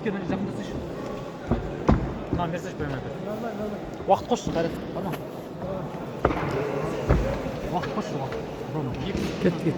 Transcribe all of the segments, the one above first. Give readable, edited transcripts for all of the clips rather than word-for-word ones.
Өткені жақындасайшы. Мынаны берсейші, прямой. Уақыт қосшы, Қайрат. Барма. Уақыт қосшы, уақыт. Ровно. Кет, кет.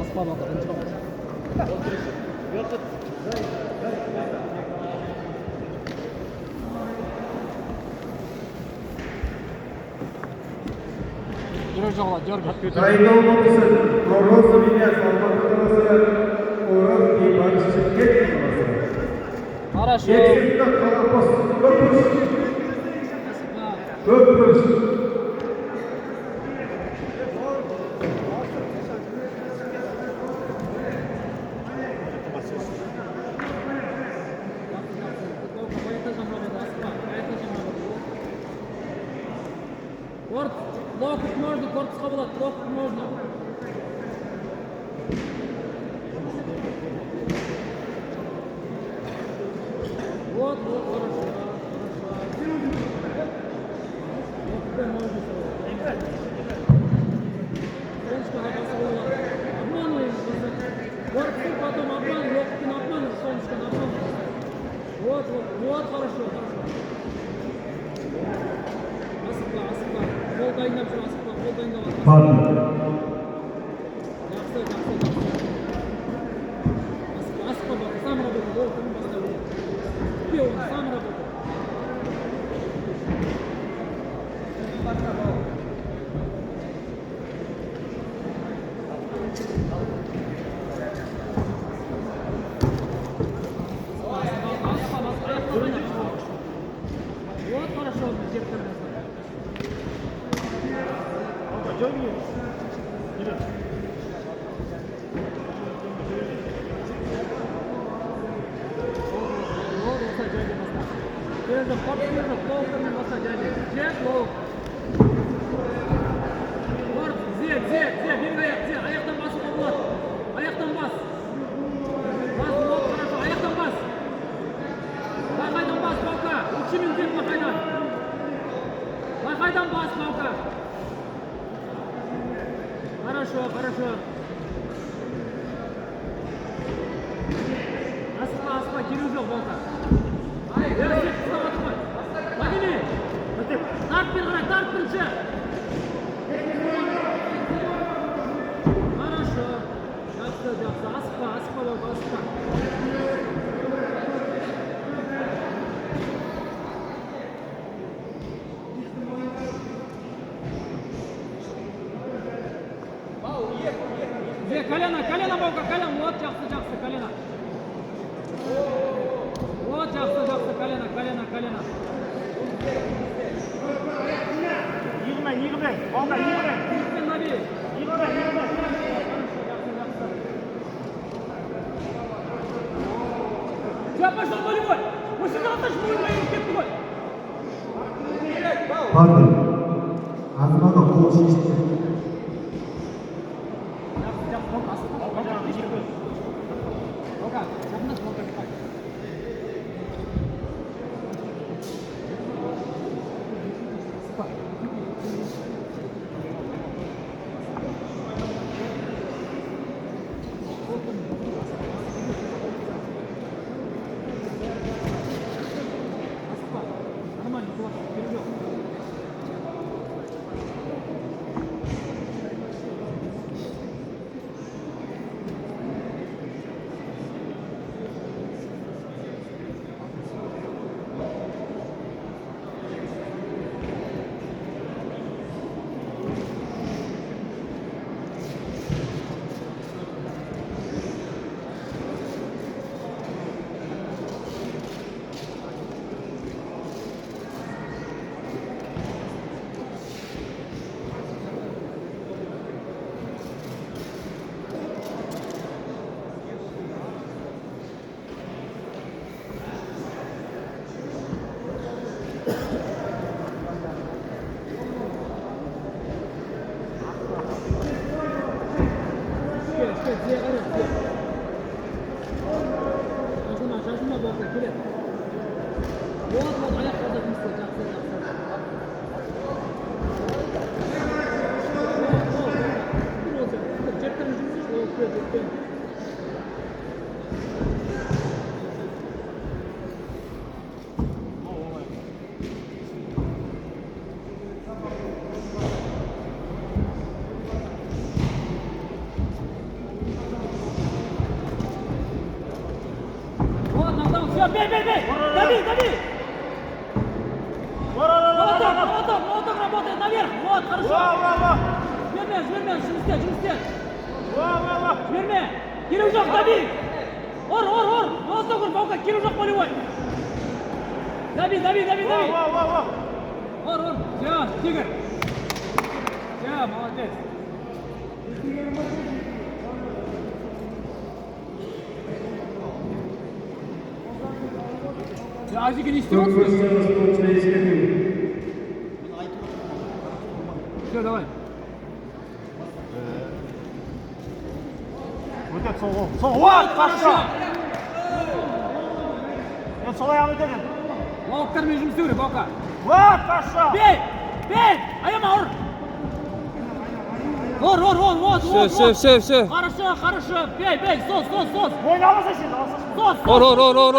Аспа, Балқа, ренжіп алма. Жүрек жоғала, дергай. Дайындалып отырсын Орозов Ильяс, Алматы қаласы, Ораз Бейбарыс, Шымкент қаласы. Хорошо. Екі секундта Қалапос, көпбұрыш, көпбұрыш. По этажам работай, асықпа, по этажам работай. Корпус, локоть можно, корпусқа болады, локоть можно. Вот, вот, хорошо, хорошо. Локотьпен можно сразу. Солнышкоға басуға болады. Обманывай, корпусты потом обман, локотьпен обманывай, солнышконы обманывай. Вот, вот, вот, хорошо, хорошо. Асықпа, асықпа. Қол дайындап жүр, асықпа, қол дайындап жатыр. Пардон. Жақсы, жақсы, жақсы. Асықпа, асықпа, Бақа, сам работай, локотьпен баста. Күтпе оны, сам работай. Асықпа, асықпа, аяққа ойна. Вот, хорошо, жеп тұр. Вот, осылай жаймен баста. Керек жоқ, корпус керек жоқ, лоуктермен баста жаймен. Жеп, лоу. Корпус, тізе, тізе, тізе, бергі аяқ, тізе, аяқтан басуға болады. Аяқтан бас. Бас, вот, хорошо, аяқтан бас. Лақайдан бас, Баука. Өкшемен теп лақайдан. Лақайдан бас, Баука. Хорошо, хорошо. Асықпа, асықпа, керегі жоқ, Баука. Е, сен ұстап жатыр ғой. Подними. Тарт бері қарай, тарт бірінші. Хорошо. Жақсы, жақсы. Асықпа, асықпа, Баука, асықпа. Тізе, колено, колено, Баука, колено. Вот, жақсы, жақсы, колено. Вот, жақсы, жақсы, колено, колено, колено. Иығымен, иығымен, Балда, иығымен, Иықпен набей. иығымен, иығымен. Хорошо, жақсы, жақсы. Я пошел болевой. Осы алсайшы, мойнына еріп кетті ғой. Пардон. Азымаға қол шешті. Жақсы, жақсы, Баука, асықпа. Баука, Баука, жақындас, Баука, асықпа. Асықпа. Нормально, құлап, керек жоқ. Тізе, тізе қара, тізе. Шашылма, шашылма, Баука, келеді. Вот, вот, аяқ таза жұмыс істе, жақсы, жақсы. Вот, вот, вот. Тұр, вот, джебтермен жұмыс істеші, ол күледі, джебпен. Вот, нокдаун, все, бей, бей, бей! Дави, дави! Ұр, ұр, ұр, ұр, Молоток, ұр, ұр. молоток, молоток работает наверх! Вот, хорошо! Уа, уа, уа. Жіберме, жіберме, жұмыс істе, жұмыс істе! Уа, уа, уа. Жіберме! Керек жоқ, дави! Ұр, ұр, ұр! Молоток ұр, Баука, керек жоқ болевой! Дави, дави, дави, Уа, дави! уа, уа, уа. Ұр, ұр! Все, тигр! Все, молодец! Ажеке не істеп отырсың? Көзіңіз бойынша ескерту. Все, давай. Өтеді сол қол. Сол, уа, Хорошо! хорошо. Енді сол аяғын өтеді енді. Локтармен жұмыс істеу керек, Баука. Уа, хорошо. Бей! Бей! Аяма, ұр! Ұр, ұр, ұр, вот, Все, вот, все, вот. все, все. Хорошо, хорошо. Бей, бей, сос, сос, сос. Мойын аласың сен, аласың. Сос, Ұр, ұр, ұр, ұр, ұр.